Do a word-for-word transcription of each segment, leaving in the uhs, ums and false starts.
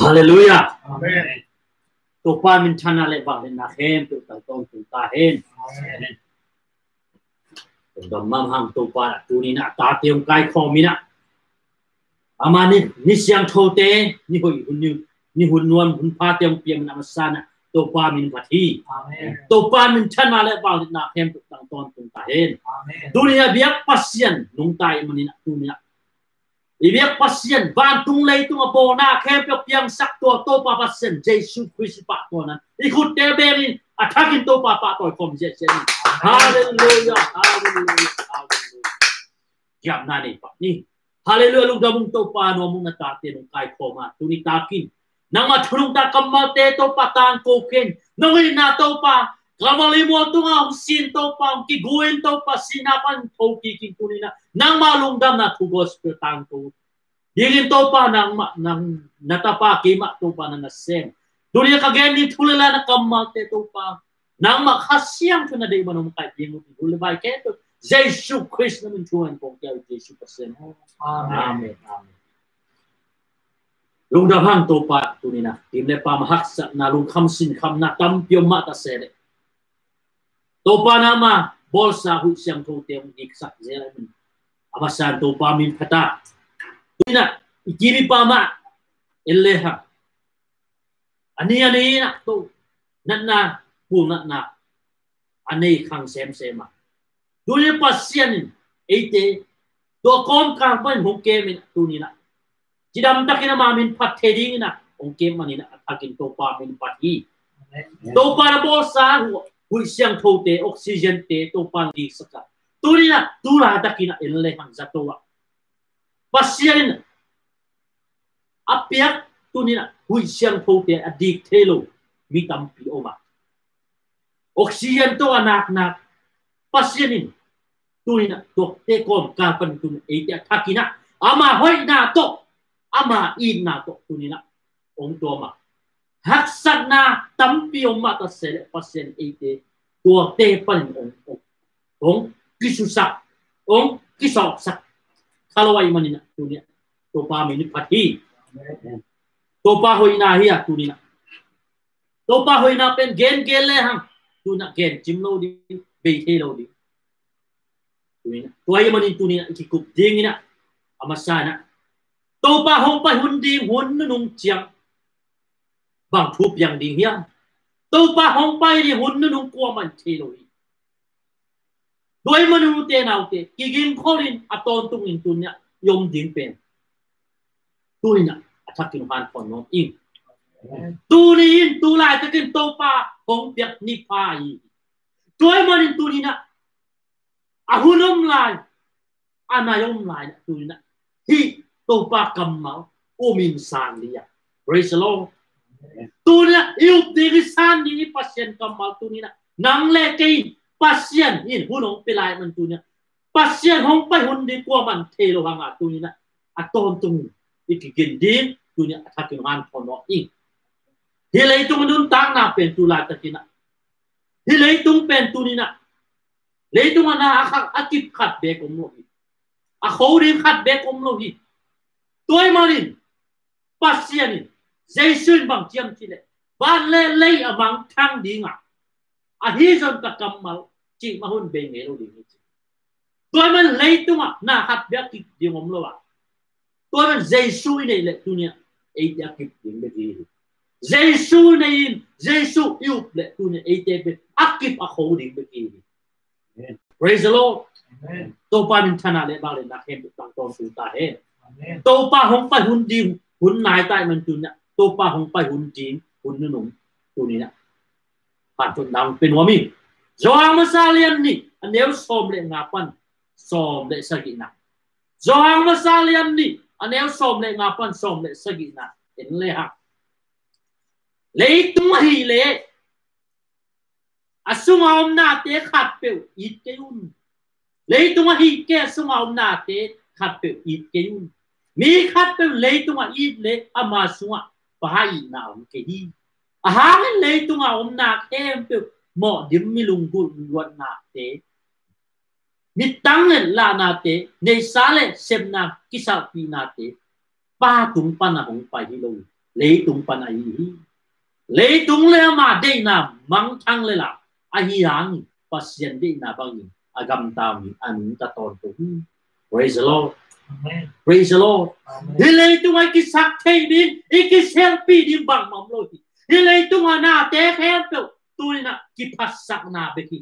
Halleluiah. Amen. Topa minthanna le vangliatna khempeuh tang tawntung ta hen. Amen. Lungdam mahmah hang Topa, tuni-in ah tate hong kaikhawm in ah, ama ni, ni siangthote, ni hoih hun, ni, ni hun nuam hun phate hong piak in ah, a masa in ah Topa min phat hi. Amen. Topa minthanna le vangliatna khempeuh tang tawntung ta hen. Amen. Tuni-in ah biak Pasian nungta ahih manin ah, tuni-in ah i biak Pasian, vantung leitung a bawlna khempeuh piangsak tua Topa Pasian Jesu Khrist pahtawi nan i khutte beng in, a thakin Topa pahtawi khawm ziahziah ni. Halleluiah, halleluiah, halleluiah. Giapna nei pah ni. Halleluiah, lungdam ung Topa, nuam ung, na tate nong kaikhawm a, tuni takin nangma thu nungta kammalte Topa tangko kei in. Nong itna Topa, Kalvari mual tungah hong sin Topa, hong kigu in Topa, sihna pan thokik in, tuni-in ah nangma lungdamna thu gospel tangko dingin Topa, nangma, nang, na tapa keimah Topa na nasem. Tuni-in ah ka gen ding thu le la na kammalte Topa, nangma Kha Siangtho na deih bang hong kaih ding uh, hu le vai khempeuh Jesu Khrist na min thang in kong kiang, Jesu Pasian. Amen. Amen. Amen. Lungdam hang Topa, tuni-in ah team le pam haksatna, lungkham sinkhamna tampi om mah ta se leh, Topa, nangma bawlsa huih siangthote hong diksak zel ahih manin, a masa in Topa min phat a, tuni-in ah i kim i pam ah en le hang. A ni a ni-in ah Topa natna, pulnatna a nei khang semsem a, tuni-in ah Pasian in eite tua kawmkal panin hong kem in, tuni-in ah cidam takin ama min phat thei dingin ah hong kem manin ah, a thakin Topa min phat hi. Amen. Topa, na bawlsa huih, huih siangthote, oxygen-te Topa in diksak a, tuni-in ah tu laitakin ah en le hang, zato ah Pasian in a piak, tuni-in ah huih siangthote a dik thei lo mi tampi om a, oxygen tawh a naknak, Pasian in tuni-in ah tuate kawmkal panin tuni-in eite a thakin ah ama hoihna tawh, ama itna tawh tuni-in ah hong tuam a, haksatna tampi om mah ta se leh, Pasian in eite tuate panin hong, hong, hong kisusak, hong kisawpsak kha lo ahih manin ah, tuni-in ah Topa min phat hi. Amen. Topa hoihna hi a, tuni-in ah Topa hoihna pen gen gen le hang, tuni-in ah gen cim lo ding, bei thei lo ding. Tuni-in ah, tua ahih manin tuni-in ah i kikup dingin ah, a masa in ah, Topa hong pai hun ding hun nunung ciang bang thu piang ding hiam? Topa hong pai ding hun nunung kuamah in thei lo hi. Tua ahih manin ute naute, kigingkhol in, a tawntungin tuni-in ah i om ding pen, tuni-in ah a thakin hong hanthawn nuam ing. Tuni-in, tu laitakin Topa hong piak ni pha hi. Tua ahih manin tuni-in ah a hun om lai, a nai om lai in ah, tuni-in ah hih Topa kammal um in san dih a. Praise the Lord. Tuni-in ah i up ding, i san ding i Pasian kammal, tuni-in ah nang le kei in Pasian in hun hong pia lai man, tuni-in ah Pasian hong pai hun ding kuamah in thei lo hang a, tuni-in ah a tawntungin i kigin ding, tuni-in ah a thakin hong hanthawn nuam ing. Hih leitung nuntakna pen tu laitakin ah, hih leitung pen tuni-in ah, leitung a na a kha, a kip khat beek om lo hi. A kho ding khat beek om lo hi. Tua ahih manin Pasian in, Jesu in bang ci hiam cih leh, van le lei a mangthang ding a, ahi zong ka kammal cih mah hun bei ngei lo ding hi, ci. Tua ahih manin leitung ah na khat bek a kip ding om lo a, tua ahih manin Jesu i neih leh tuni-in ah eite a kip ding bek hi. Jesu i neih in, Jesu i up leh tuni-in ah eite pen a kip a kho ding bek hi. Amen. Praise the Lord. Amen. Topa minthanna le vangliatna khempeuh tang tawntung ta hen. Amen. Topa hong pai hun ding hun nai ta ahih man, tuni-in ah Topa hong pai hun ding hun nunung, tuni-in ah hanthawn dang pia nuam ing. Johan masa lian nih, a neu sawm le nga pan sawm le sagihna. Johan masa lian nih, a neu sawm le nga pan sawm le sagihna en le hang. Leitung ahih leh a sunga om nate khatpeuh it kei un. Leitung ahih kei a sunga om nate khatpeuh it kei un. Mi khatpeuh leitungah it leh ama sungah Pa itna om kei hi. Ahang in leitunga om na khempeuh mawhdim, mi lunggulh luatnate, mittang le lahnate, neihsa le sepna kisalhpihnate Pa tung pana hong pai hi lo hi. Leitung pan a hi hi. Leitung le ama deihna mangthang le la, ahi hangin Pasian deihna bangin a gamta mi a nungta tawntung hi. Praise the Lord. Amen. Praise the Lord. Amen. Hih leitung a i kisak thei ding, i kiselpih ding bangmah om lo hi. Hih leitung a nate khempeuh tuni-in ah kiphatsakna bek hi.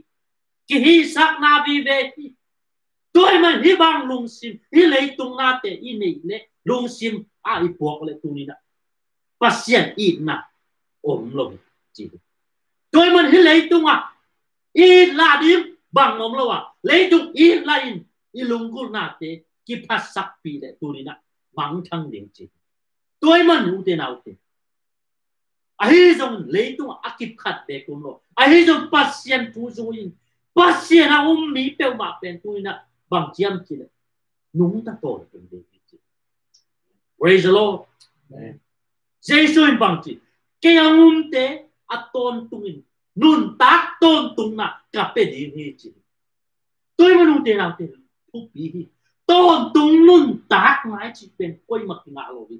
Kihisakna vive hi. Tua ahih manin hih bang lungsim, hih leitung nate i neih leh lungsim a i puak leh tuni-in ah Pasian itna om lo hi, ci hi. Tua ahih manin hih leitung a i it lah ding bangmah om lo a, leitung i it lah in i lunggulhnate kiphatsakpih leh tuni-in ah mangthang ding, ci hi. Tua ahih manin ute naute, ahi zongin leitung a kipkhat bek om lo. Ahi zong Pasian thu zui-in, Pasian a um mi peuhmah pen tuni-in ah bang ci hiam cih leh nungta tawntung ding hi, ci. Praise the Lord. Amen. Jesu in bang ci? Kei a umte a tawntungin nuntak tawntungna ka pia ding hi, ci. Tua ahih manin ute naute, thupi hi. Tawntung nuntak ngai cih pen koimah kingah lo hi.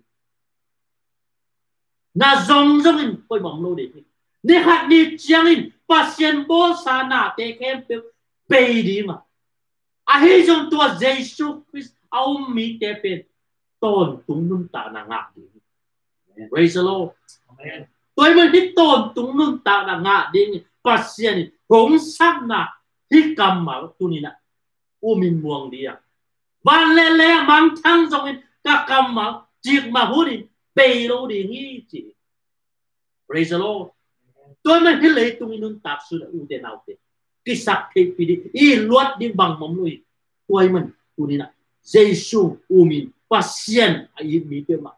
Na zongzong in koimah om lo ding hi. Ni khat ni ciangin Pasian bawlsa nate khempeuh bei ding a, ahi zong tua Jesu Khrist a um mite pen tawntung nuntakna ngah ding hi. Praise the Lord. Amen. Tua ahih manin hih tawntung nuntakna ngah ding Pasian in hong sakna hih kammal tuni-in ah um in muang ding a, van le lei a mangthang zongin ka kammal cikmah hun in bei lo ding hi, ci hi. Praise the Lord. Tua ahih manin hih leitung i nuntak sung ah ute naute, kisak theihpih ding, i luat ding bangmah om lo hi. Tua ahih manin tuni-in ah Jesu um in, Pasian a it mi peuhmah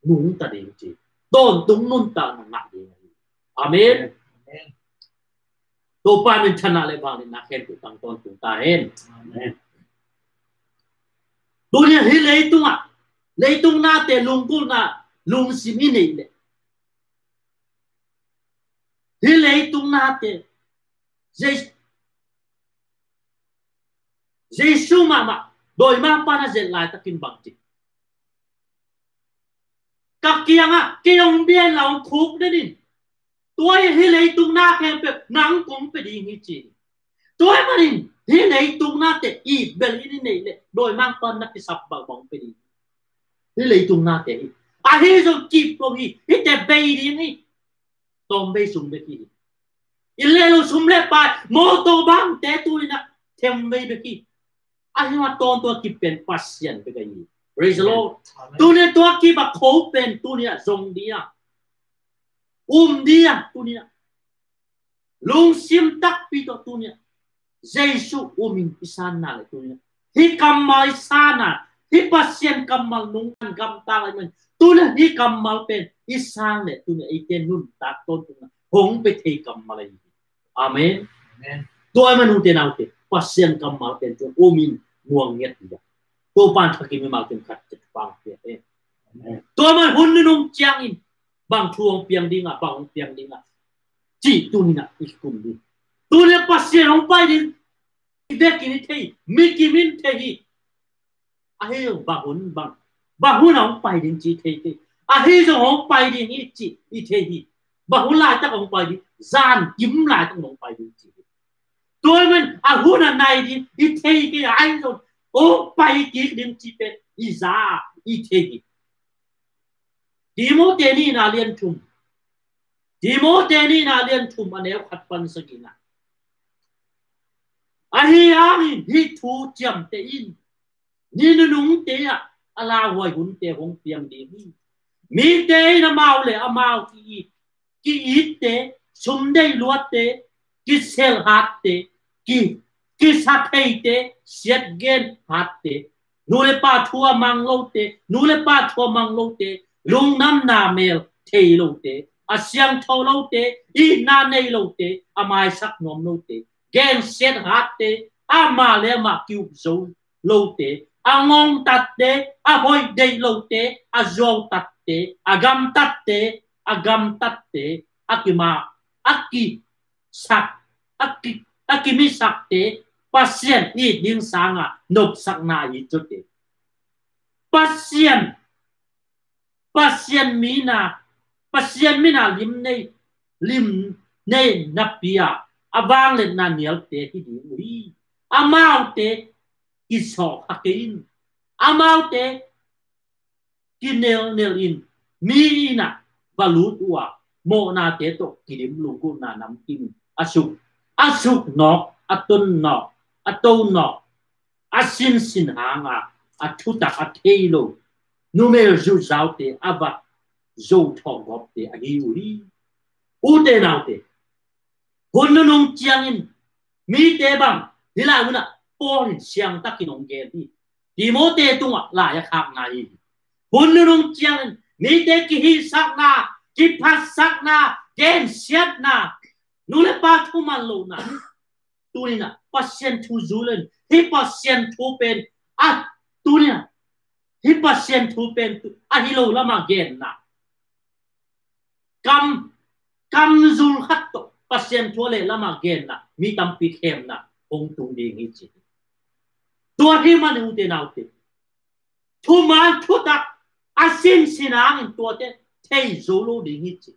nungta ding, ci. Tawntung nuntakna ngah ding hi. Amen. Amen. Topa minthanna le vangliatna khempeuh tang tawntung ta hen. Amen. Tuni-in ah hih leitung ah, leitung nate lunggulhna lungsim i neih leh, hih leitung nate Je-, Jesu mahmah dawimangpa'n a zet laitakin bang ci? Ka kiangah kei hong bia in la, hong khukden in. Tua hi, hih leitung na khempeuh nang kong pia ding hi, ci. Tua ahih manin hih leitung nate i bel in i neih leh dawimangpa'n na kisap bangmah hong pia ding hi. Hih leitung nate hi. Ahi zong kip lo hi. Hihte bei ding hi. Tawmvei sung bek hi. I leh lo sum le pai, mawtaw bangte tuni-in ah themvei bek hi. Ahi hang a tawntung a kip pen Pasian bek ahi hi. Praise the Lord. Amen. Tuni-in tua kip a kho pen tuni-in ah zong ding a, um ding a, tuni-in ah lungsim takpi tawh tuni-in ah Jesu um in i sanna leh tuni-in ah hih kammal i sanna, hih Pasian kammal nungta gamta lai man, tuni-in ah hih kammal pen i san leh tuni-in ah eite nuntak tawntungna hong pia thei kammal ahi hi. Amen. Amen. Tua ahih manin ute naute, Pasian kammal pen tua um in muang ngiat hi a. Topa'n thakin mimal kim khat cia pang pia e. Amen. Tua ahih manin hun nunung ciangin bang thu hong piang ding a, bang hong piang ding a, cih tuni-in ah i kum ding. Tuni-in ah Pasian hong pai ding i vekin i thei, mi kim in thei hi. Ahi zong bang hun, bang, bang hun a hong pai ding cih i thei thei. Ahi zong hong pai ding hi cih i thei hi. Bang hun laitak hong pai ding, zan kim laitak hong pai ding cih hi. Tua ahih manin a hun a nai ding i thei kei a, ahi zong hong pai kik ding cih pen i za i thei hi. Timote nihna lian thum. Timote nihna lian thum a neu khat pan sagihna. Ahi hangin hih thu ciamteh in. Ni nunungte ah a lauhuai hunte hong piang ding hi. Mite in amau le amau ki-it, ki-itte, sum deih luatte, kisel hatte, ki, kisa theite, siatgen hatte, nu le pa thu a mang lote, nu le pa thu a mang lote, lungdamna mel thei lote, a siangtho lote, itna nei lote, a maisak nuam lote, gensiat hatte, amah le amah ki-up zo lote, a ngongtatte, a hoih deih lote, a zuautatte, a gamtatte, a gamtatte, a kima, a kisak, a ki, a kimisakte, Pasian it ding sanga nopsakna it zote. Pasian, Pasian mi na Pasian min a lim nei, lim nei napi a, a vangliatna nialte hi ding uh hi. Amaute kisawhkha kei in. Amaute kinelnel in, mi in ah va lut uh a, mawhnate tawh kidim lunggulhna namkim a suk, a suk nawk, a ton nawk, a to nawk, a sinsin hang a, a thutak a thei lo numei zuzaute a va zo thawh gawpte ahi uh hi. Ute naute, hun nunung ciangin mite bang, hih lai munah Paul in siangtakin hong gen hi. Timote tungah lai a khakna hi. Hun nunung ciangin mite kihisakna, kiphatsakna, gensiatna, nu le pa thuman lohna, tuninah Pasian thu zui lo in, hih Pasian thu pen, a, tuninah hih Pasian thu pen ahi lo lamah genna, kam, kam zul khat tawh Pasian thu a lehlamah genna, mi tampi khemna hong tung ding hi ci. Tua hi manin ute naute, thuman thutak a sinsin hangin tuate thei zo lo ding hi ci.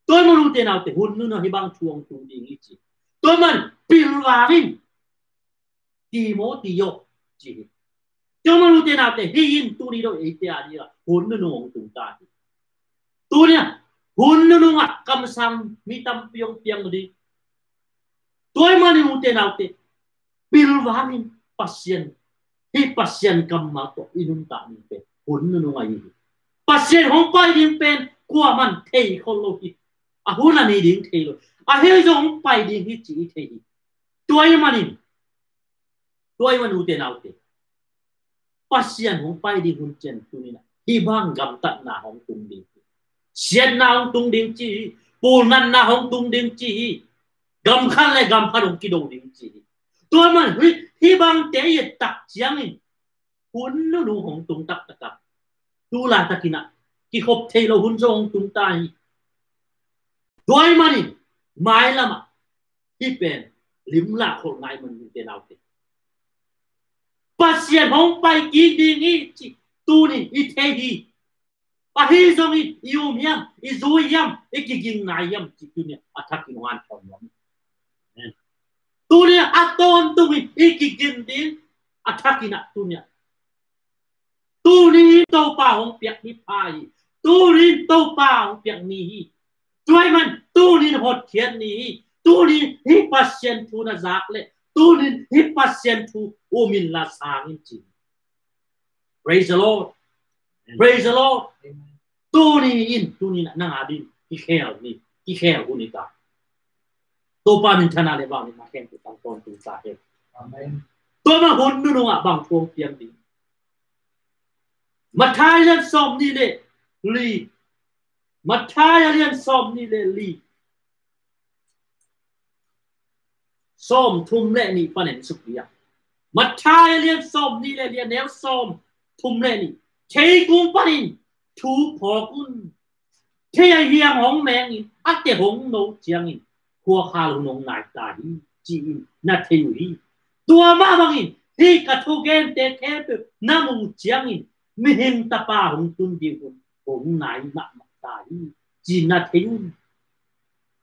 Tua hi manin ute naute, hun nunah hih bang thu hong tung ding hi ci. Tua hi manin pilvang in, Timoti aw, ci hi. Tua hi manin ute naute, hih in tuni dong eite a dingah hun nunung hong tung ta hi. Tuni-ah hun nunungah kamsang mi tampi hong piang ding. Tua hi manin ute naute, pilvang in Pasian, hih Pasian kammal tawh i nuntak ding pen hun nunung ahi hi. Pasian hong pai ding pen kuaman thei khol lo hi. A hun a ni ding thei lo. Ahi zong hong pai ding hi ci i thei hi. Tua hi manin, tua hi manin ute naute, Pasian hong pai ding hun ciang tuninah hih bang gamtatna hong tung ding hi. Siatna hong tung ding ci hi. Pulnatna hong tung ding ci hi. Gam khat le gam khat hong kido ding ci hi. Tua man hih, hih bangte i et tak ciangin hun nunung hong tung taktak a, tu laitakinah kikhop thei lo hun zong hong tung ta hi. Tua hi manin mailamah hih pen limlah kholh ngai manin ute naute, Pasian hong pai kik ding hi ci tunin i thei hi. Ahi zongin i um hiam, i zui hiam, i kiging nai hiam ci tunin a thakin hong hanthawn nuam hi. Tunin a tawntungin i kigin ding a thakinah tunin, tunin Topa hong piak ni pha hi. Tunin Topa hong piak ni hi. Tua hi man tunin hotkhiat ni hi. Tunin hih Pasian thu na zak leh, tunin hih Pasian thu um inla sang in ci. Praise the Lord. Praise the Lord. Tuni in, tuni in nang a ding kikhel ni, kikhel hun hi ta. Topa min thana le bang ni na khen tu tang ton tu ta hen. Amen. Tua ma hun nunungah bang thu hong piang ding. Matthai a lian sawmnih le li. Matthai a lian sawmnih le li. Sawmthum le nih panin suk dih a. Matthai a lian sawmnih le li, a neu sawmthum le nih. Theikung panin thu phawk un. Thei a hiang hong mengin, a te hong no ciangin, khuakhal hun hong nai ta hi, ci-in na thei uh hi. Tua mah bangin hih ka thugente khempeuh na muh ciangin, mihing tapa hong tun ding hun hong nai mahmah ta hi, ci-in na thei un.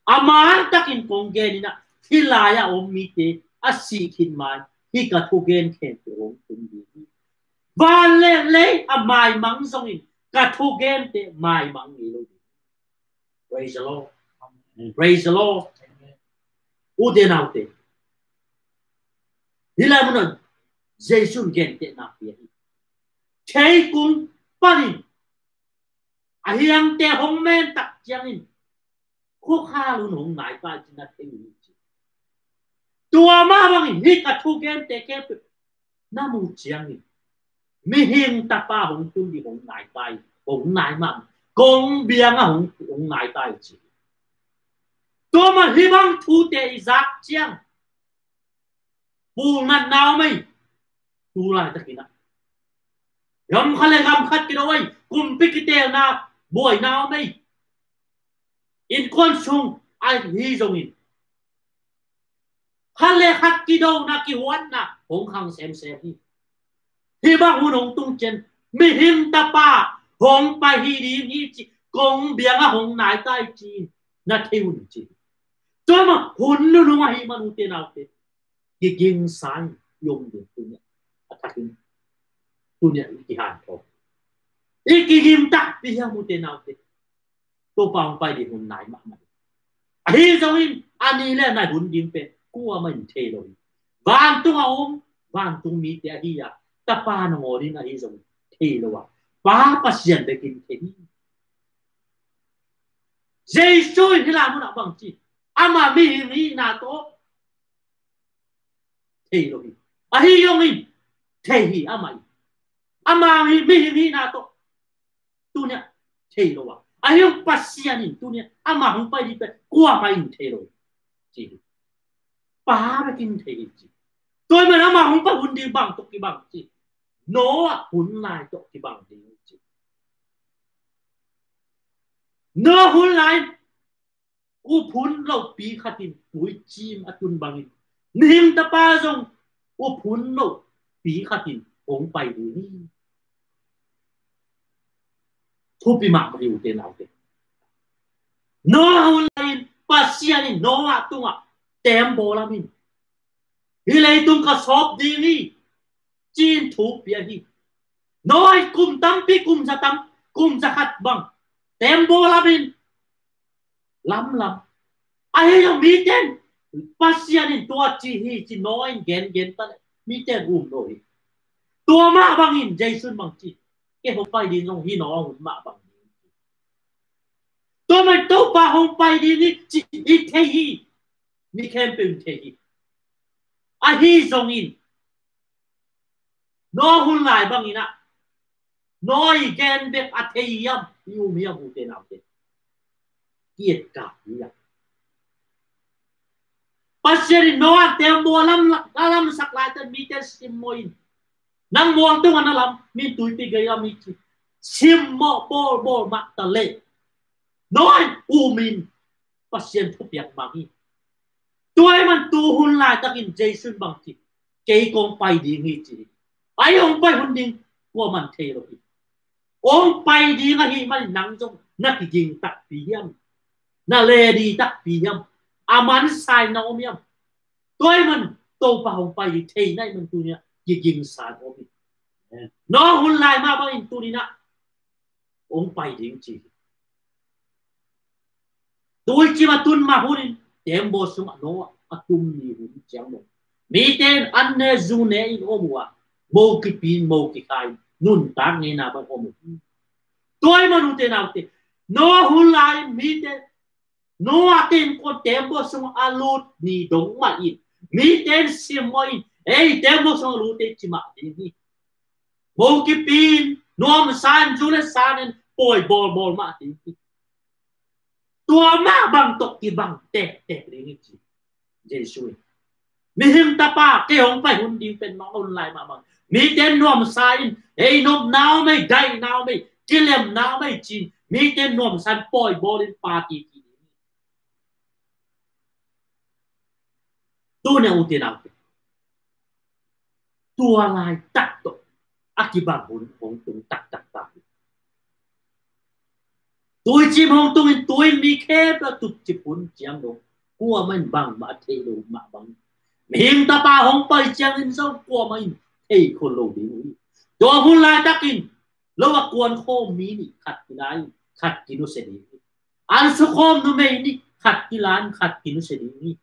A man takin kong gen in ah, hih lai-ah om mite a sih khit ma-in hih ka thugen khempeuh hong tung ding hi. Van le lei a maimang zongin ka thugente maimang ngei lo ding. Praise the Lord. Praise the Lord. Ute naute, hih lai munah Jesuh in gentehna pia hi. Theikung panin a hiangte hong men tak ciangin, khuakhal hun hong nai ta hi, ci-in na thei uh hi, ci. Tua mah bangin hih ka thugente khempeuh na muh ciangin, mihing tapa hong tun ding hong nai ta hi, hong nai mah, kong biang ah hong, hong nai ta hi, ci. Tua mah hih bang thute i zak ciang, pulnatna om ei. Tu laitakin ah, gam khat le gam khat kido ei, kumpi kitelna buaina om ei. Innkuan sung ahi zongin, khat le khat kidona, kihuatna hong khang semsem hi. Hih bang hun hong tung ciang, mihing tapa hong pai hi ding hi, ci. kong biang a hong nai tai ci-in na thei un ci. Tua mah hun nunung ahi mah ute naute, kigingsa in i om ding tuni a thakin tuni a i kihanthawn, i kigim takpi hiam ute naute? Topa hong pai ding hun nai mahmah. Ahi zongin a ni le a nai hun ding pen kuamah in thei lo hi. Vantung a om, vantung mite ahi a, tapa nangawn in ahi zongin thei lo a, Pa Pasian bekin thei hi. Jesu in hih lai munah bang ci, ama mihing hihna tawh thei lo hi. Ahi zongin thei hi amah in. Ama mihing hihna tawh tuni a thei lo a, ahi zong Pasian in tuni a ama hong pai ding pen kuamah in thei lo hi ci hi. Pa bekin thei hi ci. Tua ahih manin ama hong pai hun ding bang tawh kibang ci? Noah hun lai tawh kibang ding ci. Noah hun lai in up hun lopi khat in tuicim a tun bangin, mihing Tapa zong up hun lopi khat in hong pai ding hi. Thupi mahmah hi ute naute. Noah hun lai in Pasian in Noah tungah teembaw lam in, hih leitung ka sawp ding hi ci-in thu pia hi. Noah in kum tampi, kum za tam, kum za khat bang teembaw lam in lamlam. Ahi zong mite in Pasian in tua ci hi ci Noah in gengen ta leh mite in um lo hi. Tua mah bangin Jesu in bang ci, kei hong pai ding zong hih Noah hun mah bang ding. Tua mah Topa hong pai ding hi ci i thei hi. Mi khempeuh in thei hi. Ahi zongin Noah hun lai bangin ah Noah i gen bek a thei hiam, i um hiam ute naute? Ki-etkak hi a. Pasian in Noah teembaw lam, lamsak laitakin mite simmawh in. Nang mual tungah na lam, min tuipi gei lam hi ci. Simmawh bawlbawl mah ta leh Noah in um in Pasian thupiak mang hi. Tua ahih manin tu hun laitakin Jesu in bang ci, kei kong pai ding hi ci hi. Ahi hong pai hun ding kuamah in thei lo hi. Hong pai ding ahih manin nang zong na kiging takpi hiam? Na ready takpi hiam? A mansa in na om hiam? Tua ahih manin Topa hong pai ding thei na hih manin tuni-ah kigingsa in om hi. Noah hun lai mah bangin tuni-in ah hong pai ding ci hi. Tuicim a tun mah hun in teembaw sungah Noah a tum ni hun ciang dong mite in an ne zu ne in om uh a, mo kipi in mo kikhai in nuntak ngeina bang om uh hi. Tua ahih manin ute naute, Noah hun lai in mite, Noah te innkuan teembaw sungah a lut ni dong mah in mite in simmawh in, ei, teembaw sungah lut ei ci mah ding hi. Mo kipi in, nuamsa in, zu le sa in pawi bawlbawl mah ding hi. Tua mah bang tawh kibang tektek ding hi ci Jesu in. Mihing Tapa, kei hong pai hun ding pen Noah hun lai mah bang. Mite in nuamsa in, ei, nopna om ei, daihna om ei, kilemna om ei ci-in mite in nuamsa in pawi bawl in party ci ding hi. Tuni-a ute naute, tua laitak tawh a kibang hun hong tung taktak ta hi. Tuicim hong tung in, tui in mi khempeuh a tutcip hun ciang dong kuamah in bangmah a thei lo mah bang. Mihing Tapa hong pai ciangin zong kuamah in thei khol lo ding hi. Tua hun laitakin lo a kuan khawm mi nih khat kila in khat kinusia ding hi. An sukhawm numei nih khat kila in khat kinusia ding hi.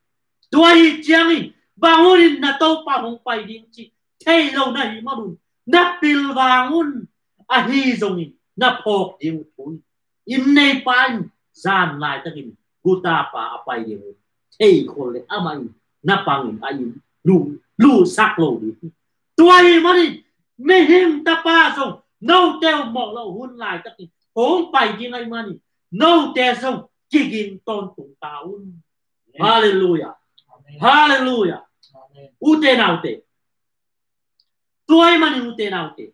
Tua ahih ciangin bang hun in na Topa hong pai ding cih thei lo na hih manun na pilvang un. Ahi zongin na phawk ding uh thu hi. Inn neipa in zan laitakin gutapa a pai ding uh thei khol le amah in na pangin a inn luh, luhsak lo ding hi. Tua ahih manin mihing Tapa zong note uh mawh lo hun laitakin hong pai ding ahih manin note zong kiging tawntung ta un. Amen. Halleluiah. Amen. Halleluiah. Amen. Ute naute, tua ahih manin ute naute,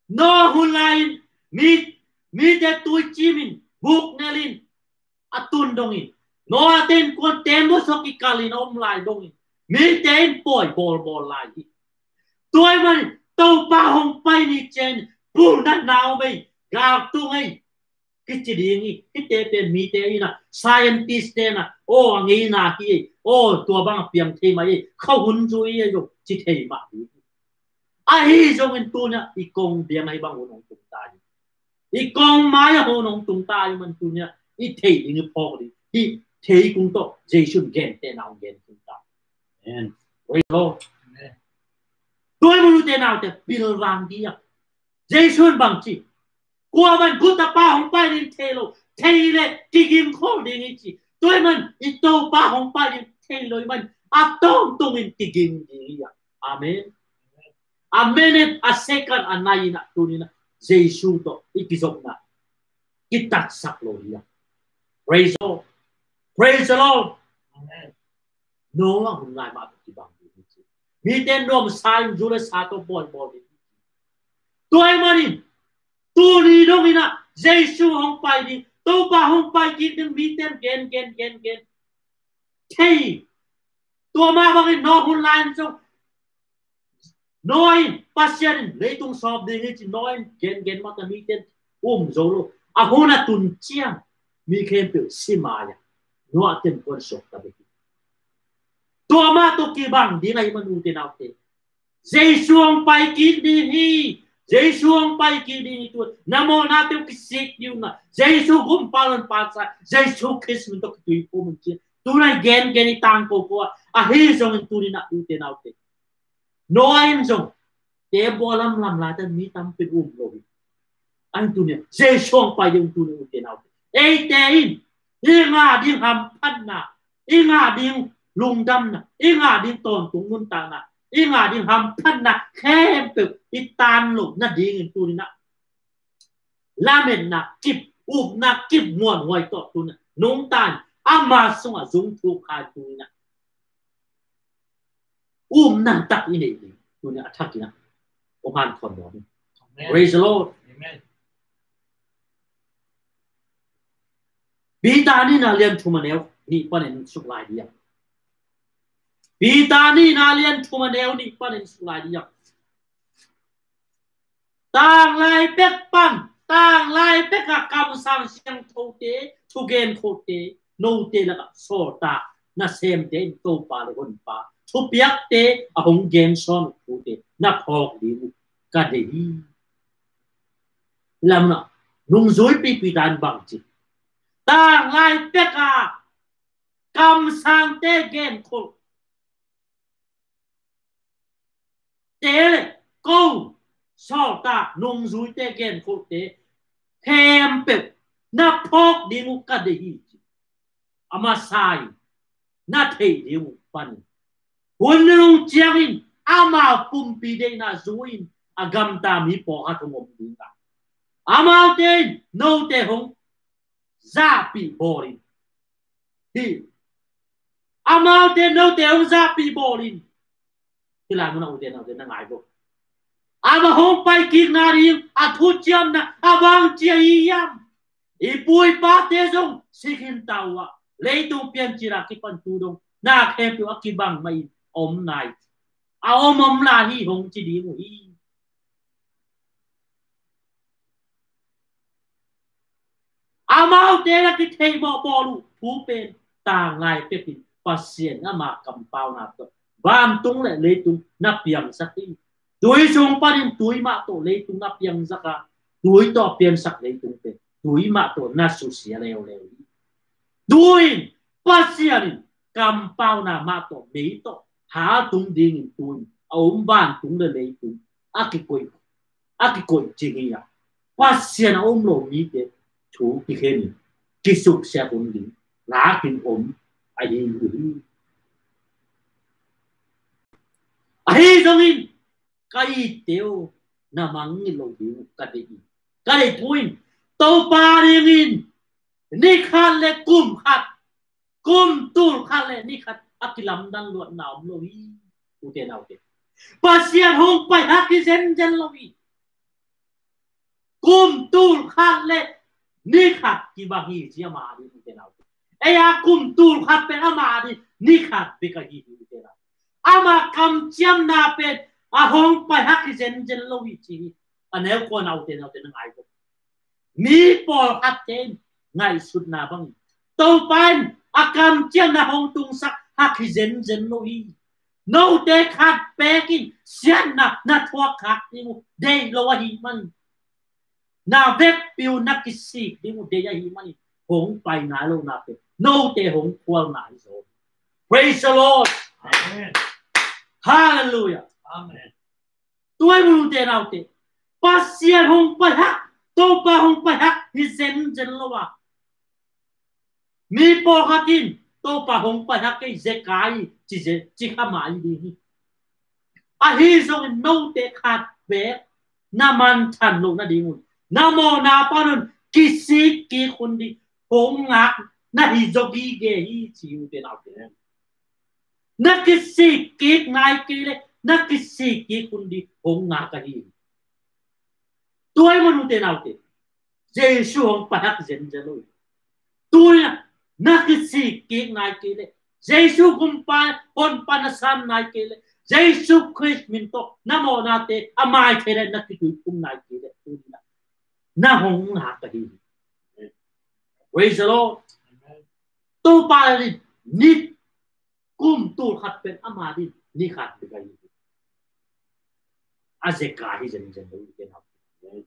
Noah hun lai-in mi, mite tuicim in, buknel in a tun dongin, Noah te innkuan teembaw sungah kikal in a om lai dongin mite in pawi bawlbawl lai hi. Tua ahih manin Topa hong pai ni ciangin pulnatna om ei, galtung ei, kici ding hi. Hihte pen mite in a, scientist te in a, aw a ngeina hi, aw tua bang a piang thei mah hi, kha hun zui hi zong ci thei mah hi. Ahi zongin tuni-ah i kong biang ahi bang hun hong tung ta hi. I kong mai-ah hun hong tung ta ahi man tuni-ah i theih ding i phawk ding hi. Thei kung tawh Jesu in gentehna hong gen kung ta. Amen. Praise the Lord. Amen. Tua hi mun ute naute pilvang ding a. Jesu in bang ci, kua man guta pa hong pai ding thei lo, thei le kiging khol ding hi ci. Tua hi man i Topa hong pai ding thei lo hi man a tawntungin kiging ding hi a. Amen. A minute, a second, a nai in a tuni in a Jesu tawh i kizopna kitatsak lo hi a. Praise the Lord. Praise the Lord. Amen. Noah hun lai mah tawh kibang ding hi ci. Mite nuamsa in zu le sa tawh bawibawi ding hi ci. Tua hi manin tuni dongin a Jesu hong pai ding, Topa hong pai kik ding mite in gen gen gen gen thei. Tua mah bangin Noah hun lai in zong Noah in Pasian in leitung sawp ding hi ci Noah in gen gen mah ta mite in um zo lo. A hun a tun ciang mi khempeuh si mai a, Noah teng kuan suak ta bek hi. Tua mah tawh kibang ding ahi man ute naute, Jesu hong pai kik ding hi. Jesu hong pai kik ding hi. Tua na mawhnate uh kisik ding uh na, Jesu gumpa lon pansa, Jesu Khrist min tawh kituiphum un ci. Tuna gen gen i tangko ko a, ahi zongin tuni in a ute naute, Noah in zong te bua lamlam lai ta mi tampi um lo hi. An tuni Jesu hong pai ding tuni ute naute, eite in i ngah ding hamphatna, i ngah ding lungdamna, i ngah ding tawntung nuntakna, i ngah ding hamphatna khempeuh i tan lo nadingin tuni in a lametna kip, upna kip muanhuai tawh tuni in a nungta in ama sungah zung thuk kha tuni in a upna tak i neih ding tuni a thakin a hong han khon dawh hi. Amen. Praise the Lord. Amen. Peter nihna lian thum a neu nih panin suk lai ding. Peter nihna lian thum a neu nih panin suk lai ding. Tanglai pek pan, tanglai pek a kamsang siangthote, thugen khote, note lakah sawltak nasemte in Topa le Honpa thupiakte a hong gen sawn uh thute na phawk ding uh ka deih hi. Lamna nungzuipi Peter in bang ci, tanglai pek a kamsangte genkholh te le ko sawltak nungzuite genkholhte khempeuh na phawk ding uh ka deih hi ci. A masa in na theih ding uh panin hun nung ciangin amau pumpi deihna zu in a gamta mi pawlkhat hong om ding a, amaute in note hong zahpih bawlin hi. Amaute note hong zahpih bawlin hi lai mun a ute naute na ngai bawh. Ama hong pai kikna ding a thuciamna a bang ci a hi hiam? I pu i pate zong si khin ta uh a, leitung piancil a kipan tu dong na khempeuh a kibang mah in om nai, a om om lai hi hong ci ding uh hi. Amaute na kitheih mawh bawl uh thu pen tanglai pekin Pasian ama kampauna tawh vantung le leitung na piangsak hi. Tui sung panin tui mah tawh leitung na piangsak a, tui tawh piangsak leitung pen tui mah tawh na susia leuleu hi. Tui in Pasian in kampauna mah tawh mei tawh haltum dingin tui in a om vantung le leitung a kikoih, a kikoih cing hi a, Pasian a om lo mite thu kikhen in kisuksia hun ding lakin om ahi uh hi. Ahi zongin ka itte uh na mangngilh lo ding uh ka deih hi. Ka deih thu in Topa dingin ni khat le kum khat, kum tul khat le ni khat a kilamdang luatna om lo hi. Ute naute, Pasian hong pai hak hi zenzen lo hi. Kum tul khat le ni khat kibang hi ci ama ding ute naute. Ei a kum tul khat pen ama ding ni khat bek ahi hi ute naute. Ama kamciamna pen a hong pai hak hi zenzen lo hi ci hi. A neu kua naute naute na ngai bawh. Mi pawlkhatte in ngaihsutna bangin Topa in a kamciamna hong tungsak hak hi zenzen lo hi. Note khat bekin siatna na thuak khak ding uh deih lo ahih manin, na vekpi uh na kisik ding uh deih ahih manin, hong pai nai lo na pen note hong khual nai zo. Praise the Lord. Amen. Hallelujah. Amen. Tua ahih manin ute naute, Pasian hong pai hak, Topa hong pai hak hi zenzen lo a, mi pawlkhat in Topa hong pai hak kei, zekai ci ze, ci kha mai ding hi. Ahi zongin note khat beek na manthan loh nadingun, na mawhna panun kisik kik hun ding hong ngak na hi zaw gige hi, ci ute naute. Na kisik kik nai kei leh na kisik kik hun ding hong ngak ahi hi. Tua ahih manin ute naute, Jesu hong pai hak zenzen lo hi. Tuni-in na kisik kik nai kei leh, Jesu kumpa Honpa na san nai kei leh, Jesu Khrist min tawh na mawhnate a mai thei leh na kituiphum nai kei leh, tuni-in na hong ngak ahi hi. Praise the Lord. Topa in ni kum tul khat pen ama ding ni khat bek ahi hi. A zekai hi zenzen lo hi ute naute.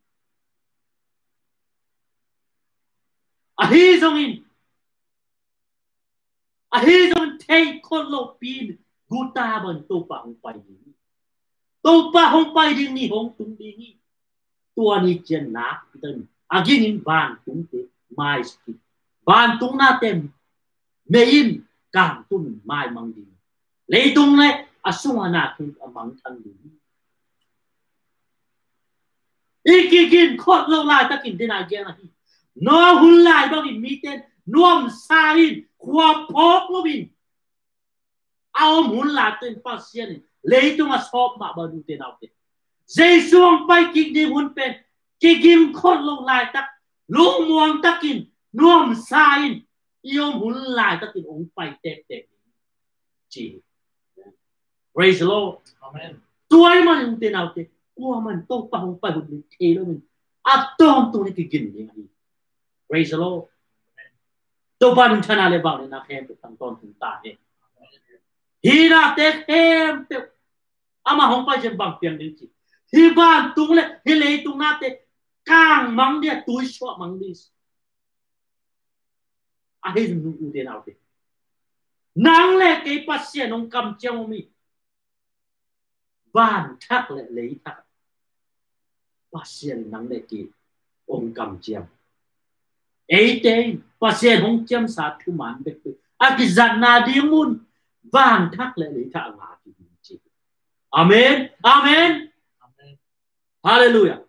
Ahi zongin, ahi zongin thei khol lopi in guta bang Topa hong pai ding hi. Topa hong pai ding ni hong tung ding hi. Tua ni ciang nakpi takin a gingin vantungte maisak hi. Vantung nate mei in kangtum in maimang ding hi. Leitung le a sungah nakpi a mangthang ding hi. I kigin khol loh laitakin dena gen ahi. Noah hun lai bangin mite nuamsa in, khua phawk loin a om hun laitak in Pasian in leitung a sawp mah bang ute naute. Jesu hong pai kik ding hun pen kigim khol loh laitak, lungmuang takin, nuamsa in i om hun laitakin hong pai tektek ding ci hi. Praise the Lord. Amen. Tua ahih manin ute naute, kuaman Topa hong pai hun ding thei loin a tawntung in kigin ding ahi. Praise the Lord. Topa in thana le vang le na khempeuh tang tawntung ta hen. Hi nate khempeuh ama hong pai ciang bang piang ding ci. Hi vantung le hi leitung nate kang mang ding a, tuisuah mang ding. Ahi zong ute naute, nang le kei Pasian hong kamciam om hi. Van thak le lei thak Pasian nang le kei hong kamciam. Eite in Pasian hong ciamsa thuman bekbek a kizatna ding mun van thak le lei thak a ngak hi ci. Amen. Amen. Amen. Hallelujah.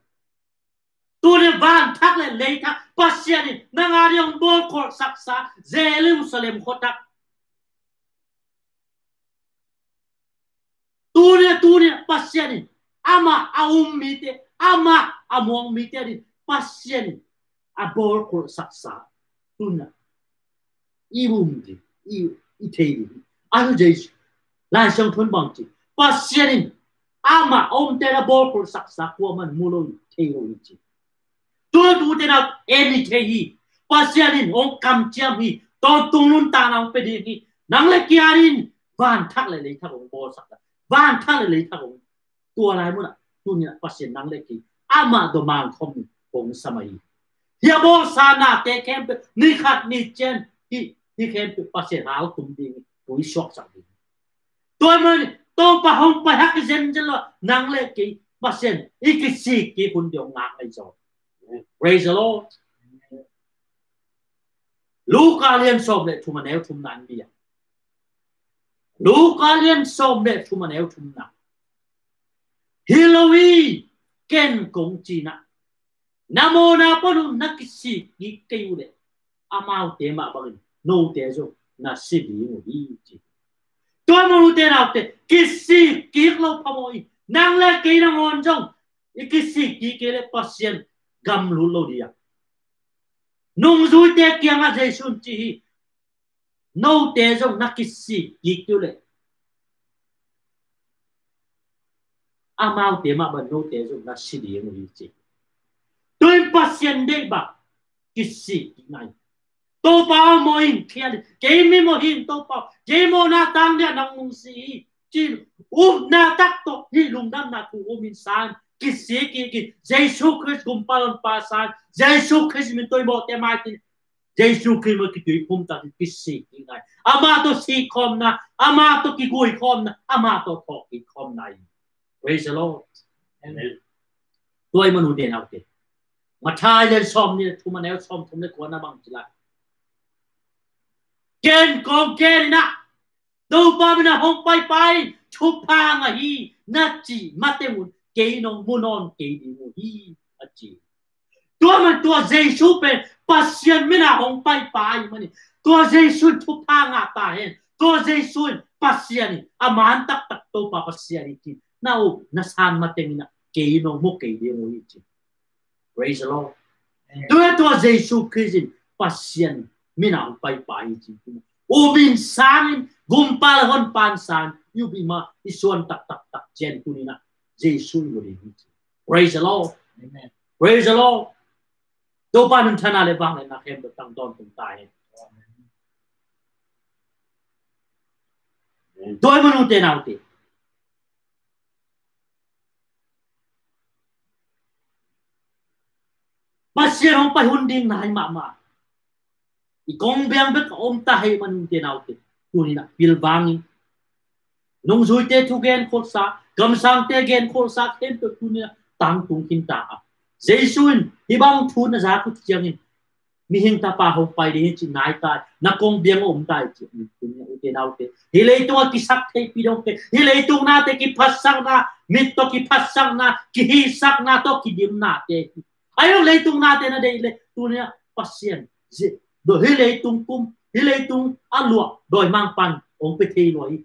Tuni van thak le lei thak Pasian in nang a ding hong bawlkholh saksa Jerusalem khua thak. Tuni, tuni Pasian in amah a um mite, amah a muang mite a ding Pasian in a bawlkholh saksa tuni i um ding, i, i thei ding. Ahi zong Jesu, Lai Siangtho in bang ci, Pasian in amah a umte a bawlkholh saksa kuaman mu lo, thei lo hi ci. Tua tute na en i thei hi. Pasian in hong kamciam hi. Tawntung nuntakna hong pia ding hi. Nang le kei a ding van thak le lei thak hong bawlsak ta. Van thak le lei thak hong, tua lai munah tuni-in Pasian nang le kei amah dawmang khawm hong sam ahi. Hi a bawlsa nate khempeuh ni khat ni ciang hi, hi khempeuh Pasian hal tum ding, tui suaksak ding. Tua ahih manin Topa hong pai hak hi zenzen lo, nang le kei Pasian i kisik kik hun ding hong ngak ahi zaw. Praise the Lord. Luka lian sawm le thum a neu thumna in bia. Luka lian sawm le thum a neu thumna. Hi lo hi, ken kong ci na, na mawhna pan un na kisik kik kei uh leh amaute mah bangin note zong na si ding uh hi ci. Tua ahih manin ute naute, kisik kik lo phamawh hi. Nang le kei nangawn zong i kisik kik kei leh Pasian gam lut lo ding a. Nungzuite kiangah Jesu in ci hi. Note zong na kisik kik uh leh amaute mah bang note zong na si ding uh hi ci. Tua in Pasian deih bang kisik kik ngai. Topa aw, mawh in, khial in, kei mi mawh hi ing Topa, kei mawhna tang ding a nang nungsi hi, ci-in upna tak tawh hih lungdamna thu um in, san kisik kik in, Jesu Khrist gumpa honpa san, Jesu Khrist min tawh i mawhte mai kik in, Jesu Khrist min tawh kituiphum tak in kisik kik ngai. Amah tawh sik khawmna, amah tawh kigui khawmna, amah tawh thawhkik khawmna hi. Praise the Lord. Amen. Tua ahih manin ute naute, Matthai lian sawmnih le thum, a neu sawmthum le kua na bang ci lai. Ken kong gen in ah, Topa min a hong paipai in thupha ngah hi, na cih mateng un kei nong mu nawn kei ding uh hi, a ci. Tua man tua Jesu pen Pasian min a hong paipai ahih manin, tua Jesu in thupha ngah ta hen. Tua Jesu in Pasian hi, a man taktak Topa Pasian hi ci-in na up na san mateng in ah kei nong mu kei ding uh hi, ci. Praise the Lord. Amen. Tua, tua Jesu Khrist in Pasian min a hong paipai hi, ci. Um in, sang in, gumpa le honpa in san i up i mah, i suan taktak tak ciang tuni in ah Jesu i mu ding hi, ci. Praise the Lord. Amen. Praise the Lord. Topa in thana le vangliatna khempeuh tang tawntung ta hen. Tua ahih manin ute naute, Pasian hong pai hun ding nai mahmah. I kong biang bek a om ta ahih manin ute naute, tuni in ah pilvang in. Nungzuite thu genkholhsa, kamsangte genkholhsa khempeuh tuni in ah tangtung khin ta a. Jesu in hih bang thu na zak uh ciangin, mihing Tapa hong pai ding hi ci-in nai ta, na kong biang a om ta hi, ci. Tuni in ah ute naute, hih leitung a kisaktheihpih dong pen hih leitung nate, kiphatsakna, mit tawh kiphatsakna, kihisakna tawh kidimnate hi. Ahi zong leitung nate na deih leh tuni in ah Pasian, zi-, do hih leitung kum, hih leitung a luah dawimangpa'n hong pia thei lua hi.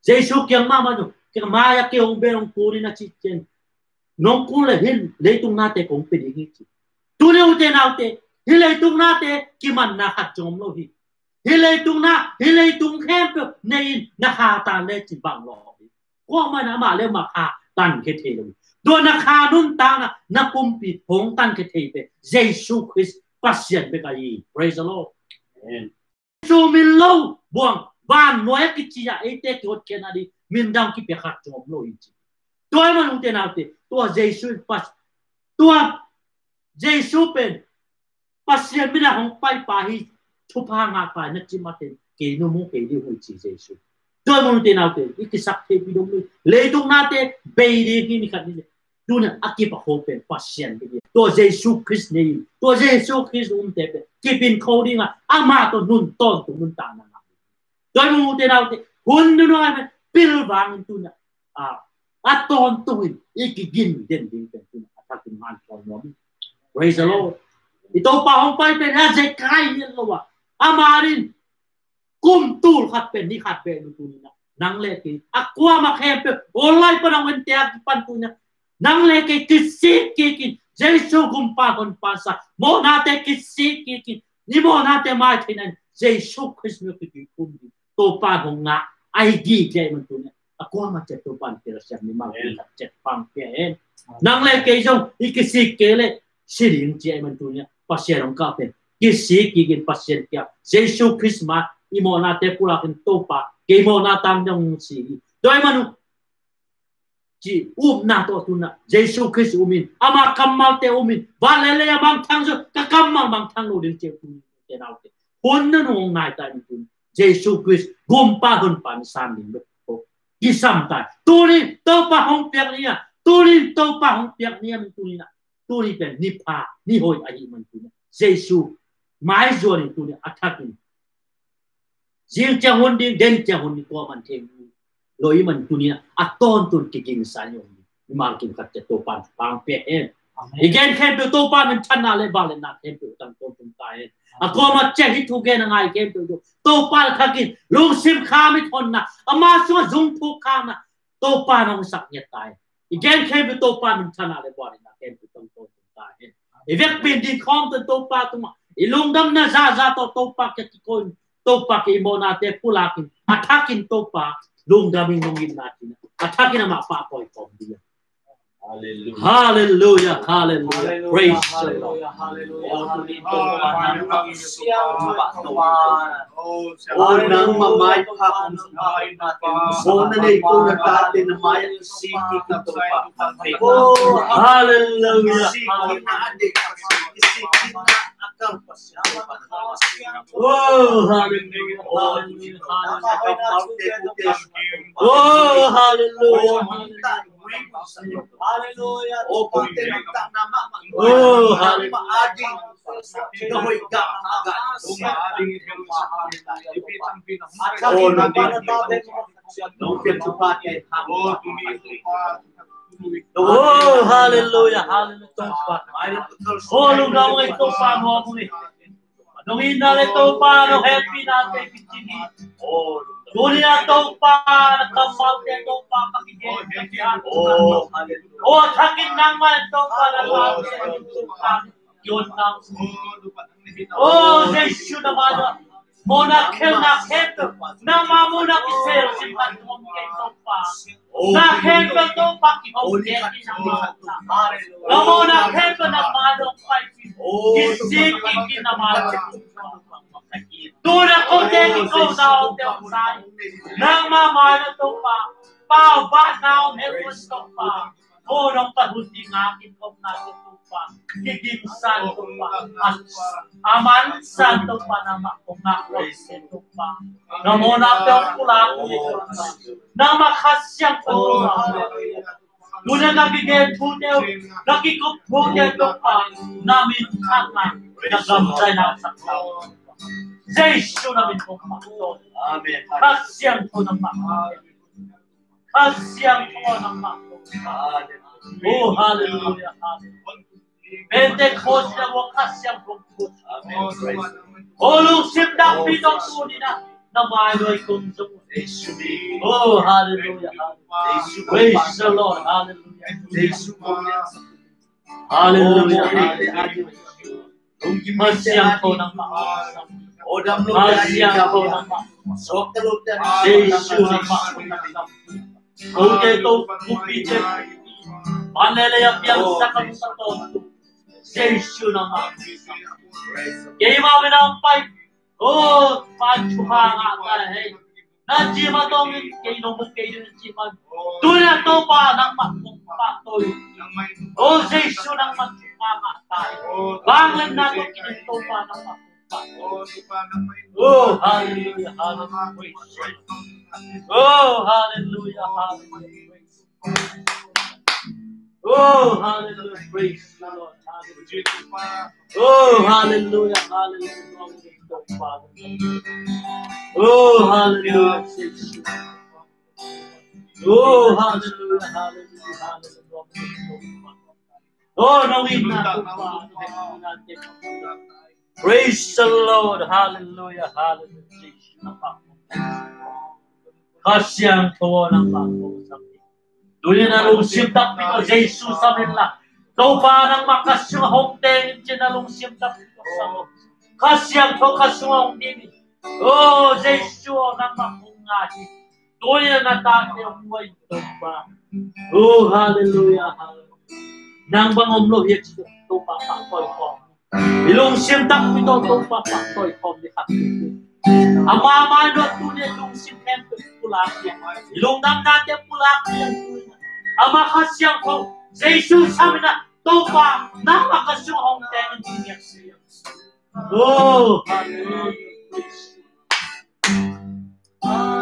Jesu kiang mahmah zong, kiang mai-ah kei hong bel hong kun in, a cih ciang, nong kun leh hih leitung nate kong pia ding hi, ci. Tuni in ute naute, hih leitung nate kimanna khat zong om lo hi. Hih leitung na, hih leitung khempeuh nei in, na kha tan lecin bang lawh hi. Kuamah in amah le amah kha tankhia thei lo hi. Tua na kha nuntakna, na pumpi hong tankhia thei pen Jesu Khrist Pasian bek ahi hi. Praise the Lord. Amen. Jesu min lo buang vannuai a kici a eite kihotkhiatna ding min dang kipia khat zong om lo hi, ci. Tua ahih manin ute naute, tua Jesu in Pas-, tua Jesu pen Pasian min a hong paipai hi, thupha ngah pai, na cih mateng kei nong mu kei ding uh hi, ci Jesu. Tua ahih manin ute naute, i kisaktheihpih dong lo hi. Leitung nate bei ding hi, ni khat ni leh. Tuni a kipak khol pen Pasian bek hi. Tua Jesu Khrist nei in, tua Jesu Khrist umte pen kipin kho ding a, amah tawh nun tawntung nuntakna ngah. Tua ahih manin ute naute, hun nunung ah pen pilvang in tuni a, a, a tawntung in i kigin den ding pen tuni a, a thakin hanthawn nuam hi. Praise the Lord. I Topa hong pai pen a zekai lian lo a, amah in kum tul khat pen ni khat beh lo. Tuni in ah nang le kei, a kuamah khempeuh online pan a hong ente a kipan, tuni in ah nang le kei kisik kik in, Jesu gumpa honpa sa, mawhnate kisik kik in, i mawhnate mai theihna in Jesu Khrist min tawh kituiphum ding, Topa hong ngah a hi, gige ahih manin tuni in ah a kuamah ciat Topa in telsiam, mimal kim khat ciat pang pia hen. Nang le kei zong i kisik kei leh si ding ci ahih manin tuni in ah Pasian hong kah pen kisik kik in Pasian kiang, Jesu Khrist mai i mawhnate pulak in, Topa, kei mawhna tang ding hong si hi. Tua ahih manin ci upna tawh tuni in ah Jesu Khrist um in, ama kammalte um in, van le lei a mangthang zong ka kammal mangthang lo ding ci-in tuni in ute naute, hun nunung hong nai ta in, tuni in Jesu Khrist gumpa honpa na san ding bek kisam ta hi. Tuni in Topa hong piak ni a, tuni in Topa hong piak ni a, tuni in ah, tuni pen ni pha, ni hoih ahih manin tuni in ah Jesu mai zuan in, tuni in a thakin zing ciang hun ding, den ciang hun ding, kuamah in thei lo ahih manin tuni in ah a tawntung kigingsa in om ding, mimal kim khat ciat Topa in thupha hong pia hen. Amen. I gen khempeuh Topa minthanna le vangliatna khempeuh tang tawntung ta hen. A kuamah ciat hih thu gen a ngai khempeuh Topa in a thakin lungsim kham in honna, ama sungah zung thuk khakna Topa in hong sak ngiat ta hen. I gen khempeuh Topa minthanna le vangliatna khempeuh tang tawntung ta hen. I vekpi in ding khawm tawh Topa tungah i lungdamna zaza tawh Topa kiang kiko in, Topa kiang i mawhnate pulak in, a thakin Topa lungdam in, hong itna ci-in a thakin amah pahtawi khawm ding. Hallelujah, hallelujah. Praise the Lord. Oh, nangmah maipha om. Oh, na neih kong na tate na mai-ah kisik kik in Topa. Hallelujah. Oh, hallelujah. Oh, hallelujah. Oh, hallelujah. Oh, hallelujah. Oh, hallelujah, hallelujah, Topa. Oh, lungdam ei Topa, lungdam ei. Nong itna le Topa, nong hehpihna te kicing hi. Tuni-a Topa, na kammalte Topa, pakigen. Oh, thakin nangmah Topa, na kammalte Topa. Kion nang. Oh, Jesu na mai-ah. Mawhna khelhna khempeuh, nangmah mawhna kisel sim khat om kei Topa. Na khempeuh Topa kihong kei nangmah. Na mawhna khempeuh nangmah dong pai. Kisik kik in nangmah dong. Tuna kote kiko na om te om sai. Nangmah mai-ah Topa. Pau bat na om he kun Topa. Oh, nong pai hun ding a kikopna te Topa. Kigingsan Topa. A mansan Topa, nangmah kong ngak kong se Topa. Na mawhna te hong pulak ni Topa. Nangmah Kha Siangtho Topa. Tuna na kigen thu te, na kikop thu te Topa. Na min khat na, na gamzai na sak Jesu na min kong ngak kong. Amen. Kha Siangtho nangmah. Kha Siangtho nangmah. Oh, hallelujah, hallelujah. Pentecost na wa Kha Siangtho. Amen. Praise. Oh, lungsim takpi tawh tuni-in na mai-ah kong zong. Oh, hallelujah, hallelujah. Praise the Lord, hallelujah. Hallelujah, hallelujah. Kha Siangtho nangmah. Kha Siangtho nangmah. Jesu nangmah. Kote to kupi te. Manlele ya piang sakam sato. Jesu nangmah. Keimah mah nang pai. Oh, pan chuma ngah ta hei. Na cima tawngin kei nong buk kei ding cima. Tuna Topa nangmah kong pahtawi. Oh, Jesu nangmah kong pahtawi. Vangliatna tawh kinin Topa nangmah kong pahtawi. Oh, hallelujah, hallelujah. Oh, hallelujah, hallelujah. Oh, hallelujah. Praise the Lord. Hallelujah. Oh, hallelujah. Hallelujah. Oh, hallelujah. Oh, hallelujah. Hallelujah. Hallelujah. Oh, no, we not. Praise the Lord. Hallelujah. Hallelujah. Kha Siangtho nangmah kong sam. Tuni-in na lungsim takpi tawh Jesu sam in la. Topa nangmah ka sungah hong teng in ci-in na lungsim takpi tawh sam. Kha Siangtho ka sungah hong dim in. Oh, Jesu nangmah kong ngai hi. Tuni-in na tate hong ngai Topa. Oh, hallelujah, hallelujah. Nang bang om lo hi a ci Topa pahtawi khawm. I lungsim takpi tawh Topa pahtawi khawm ni khat. Ama mai-ah tuni-in lungsim khempeuh pulak hi. I lungdamnate pulak hi. Ama Kha Siangtho Jesu sam in la Topa nangmah ka sungah hong teng in ci-in. Oh, hallelujah.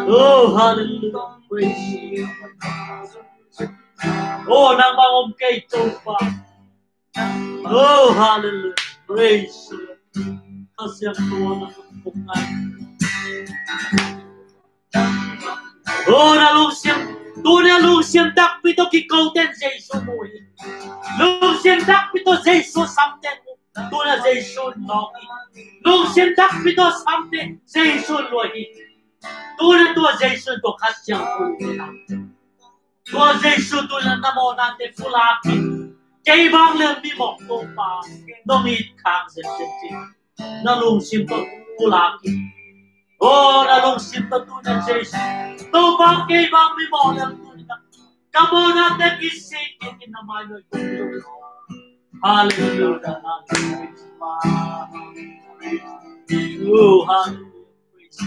Oh, hallelujah. Praise you. Oh, nangmah om kei Topa. Oh, hallelujah. Praise you. Kha Siangtho nangmah kong ngai. Oh, na lungsim. Tuni-in lungsim takpi tawh kiko ten Jesu mu hi. Lungsim takpi tawh Jesu sam ten mu. Tuni-in Jesu nawk hi. Lungsim takpi tawh sam ten Jesu luah hi. Tuni-in tua Jesu tua Kha Siangtho hi. Tua Jesu tuni-in na mawhnate pulak hi. Kei bang lel mi mawh Topa nong it khak zenzen ci. Na lungsim tawh pulak hi. Oh, na lungsim tawh tuni-in Jesu. Topa kei bang mi mawh lel tuni-in Ka mawhnate kisik in na mai lo. Hallelujah. Hallelujah. Oh, hallelujah. Praise.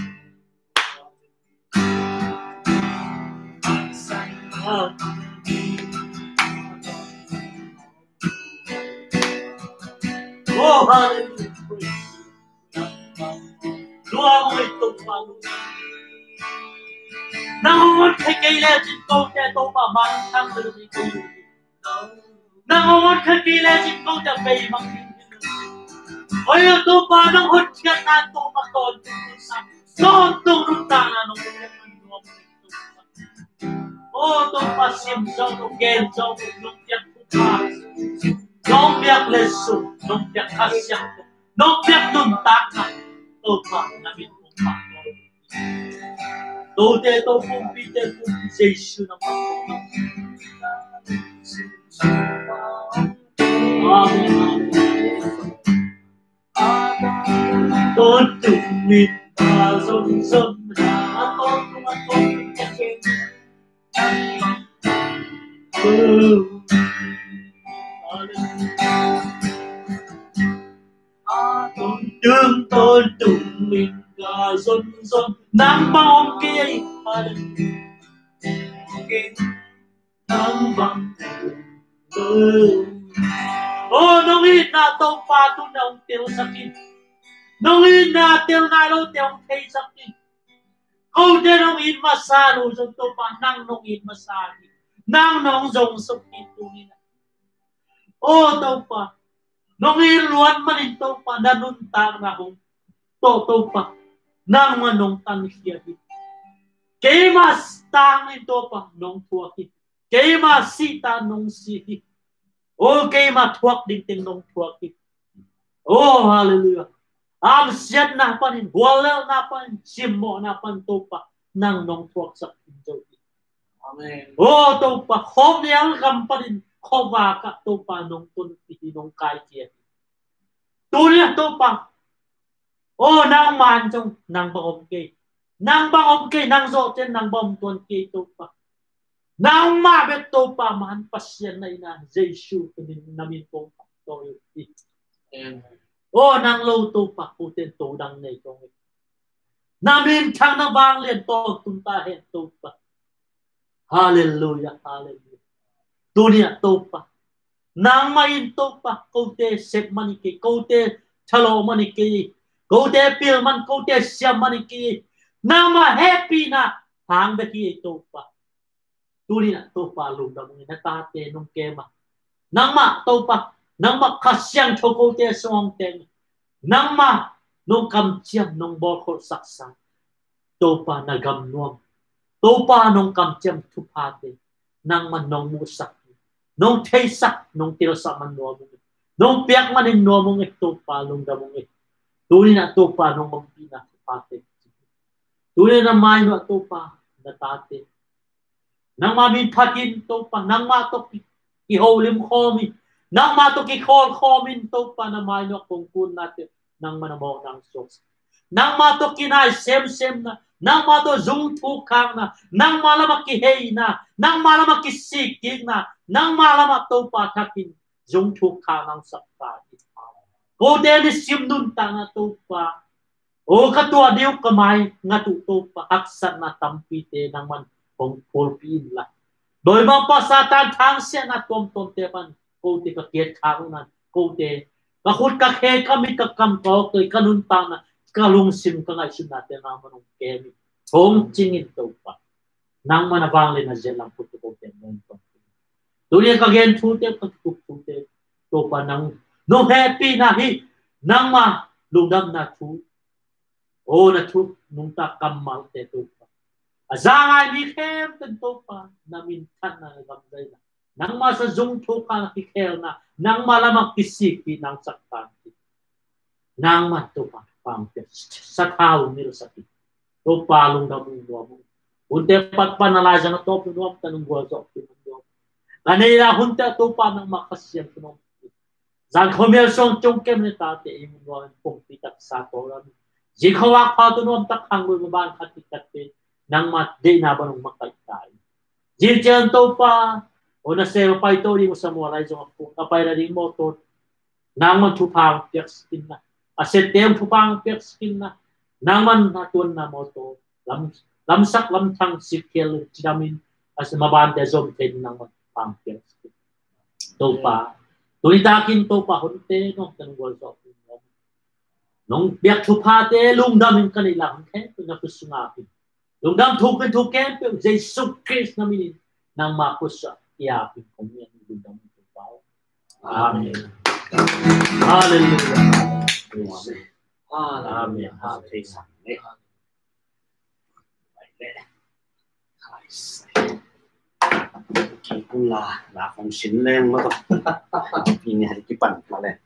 Oh, hallelujah. Praise. Lua mo ito pa. Nang hong on kei kei le cin ko te to pa mang tang le ni ko. Nang hong on kei kei le cin ko te pe mang. Oi, to pa nang hot kiat na to pa ton. Ton to run ta na nong. O Topa, sim zong nong gen zong nong piak thupha, nong piak letsong, nong piak Kha Siangtho, nong piak nuntakna, Topa na min Topa. Tote to pumpi te pumpi Jesu na min. Amen. Amen. Ton tung min ka zon zon. A ton tung, a ton tung, a ton tung. A ton tung, ton tung min ka zon zon. Nang bang om kei. Nang bang. O, nong itna Topa tu nong telsak in. Nong itna tel nai lote hong theisak in. Kote nong it masa lo zong Topa nang nong it masa in. Nang nong zong suk in tu in. O Topa, nong it luat manin Topa na nuntakna hong to Topa nangmah nong tankhia hi. Keima tangin Topa nong thuak hi. Keima sih ta nong si hi. O keima thuak ding teng nong thuak hi. O hallelujah. Amsiatna panin, guallelhna panin, simmawhna panin Topa nang nong thuaksak in zo hi. Amen. O Topa, khuamial gam panin khuavak ah Topa nong tunpih hi, nong kaikhia hi. Tuni ah Topa, o nangman zong nang bang om kei. Nang bang om kei, nang zawh ciang nang bang om tuan kei Topa. Nangmah bek Topa man Pasian na ina Jesu na min kong phat tawi hi. Amen. O nang lo Topa, kote to dang nei kong hi. Na minthang na vanglian tawh tung ta hen Topa. Hallelujah, hallelujah. Tuni ah Topa, nangmah in Topa, kote sep man hi kei, kote thalawh man hi kei, kote pil man, kote siam man hi kei. Nangmah hehpihna hang bek hi ei Topa. Tuni ah Topa lungdam ung ei, na tate nong kem a. Nangmah Topa, nangmah Kha Siangtho kote sung hong teng. Nangmah nong kamciam, nong bawlkholhsak sa Topa na gam nuam. Topa nong kamciam thuphate nangmah nong muhsak, nong theisak, nong telsak man nuam ung ei. Nong piak manin nuam ung ei Topa, lungdam ung ei. Tuni ah Topa nong ompihna thuphate. Tuni ah na mai nuah Topa na tate nangmah min phatin Topa, nangmah tawh ki, kiholim khawm in, nangmah tawh kikhawl khawm in Topa na mai nuah kong kunnate nangmah na mawh nang suak. Nangmah tawh kinai semsemna, nangmah tawh zung thuk khakna, nangmah lamah kiheina, nangmah lamah kisik kikna, nangmah lamah Topa thakin zung thuk khak nang sak ta hi. Kote nisim nuntakna Topa, o ka tuah ding uh ka mai ngat uh Topa, haksatna tampite nangman hong phulpih inla, dawimangpa Satan thangsiahna tuamtuamte pan kote ka kiat khak uh nan, kote ka khut ka khe, ka mit ka kam, ka awk ka nuntakna, ka lungsim ka ngaihsutnate nangman hong kem in, hong cing in Topa. Nangman a vanglian a zia lam put kote nong tong. Tuni ka gen thute, ka kitup thute Topa nang nong hehpihna hi. Nangmah lungdamna thu, o na thu nungta kammalte Topa, a za ngai mi khempeuh Topa na minthanna, na gamzaina, nangmah sa zung thuk khak na kikhelna, nangmah lamah kisik kik nang sak ta hi. Nangmah Topa pangte sathau nilsak hi. Topa lungdam ung, nuam ung. Hunte pat pan a laizang a tawp nuam ta nung gualzawh khin nuam. Ka neih la hunte Topa nangmah Kha Siangtho nong zan khuamial suang ciong kem ne tate i mun nuam in pongpi taksa tawh lam. Zin khuavak pha tu nuam tak hang lui maban khat kikhatte nangmah deihna ban hong makaih ta in. Zing ciang Topa, aw na sem a pai to ding uh Samuel lai zong a pai na ding mawtaw nangman thupha hong piak sik in na. A sette hong thupha hong piak sik in na. Nangman a tuanna mawtaw lam, lamsak lamthang sik khial cidam in a sem a bante zom thei in nangman thupha hong piak sik in. Topa, tuni takin Topa honte nong kan gual zawh in nong piak thuphate lungdam in ka nei lang khempeuh na khut sungah ap in. Lungdam thuk in thu khempeuh Jesu Khrist na min in nangma khut sungah i ap in kong ngen lungdam in Topa. Amen. Halleluia. Amen. Halleluia. Kipun la, la kong sin leng ma to. Ini hari kipan pa leng.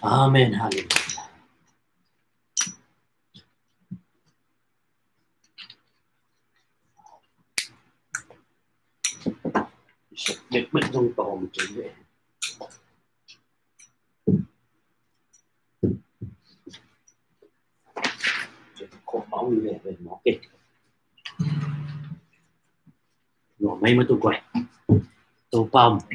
Amen. Hallelujah. Bek bek zong tawm kei ve. Khop bau ni ve ve mawk e. Nuam mai ma tu guai. Topa om pi.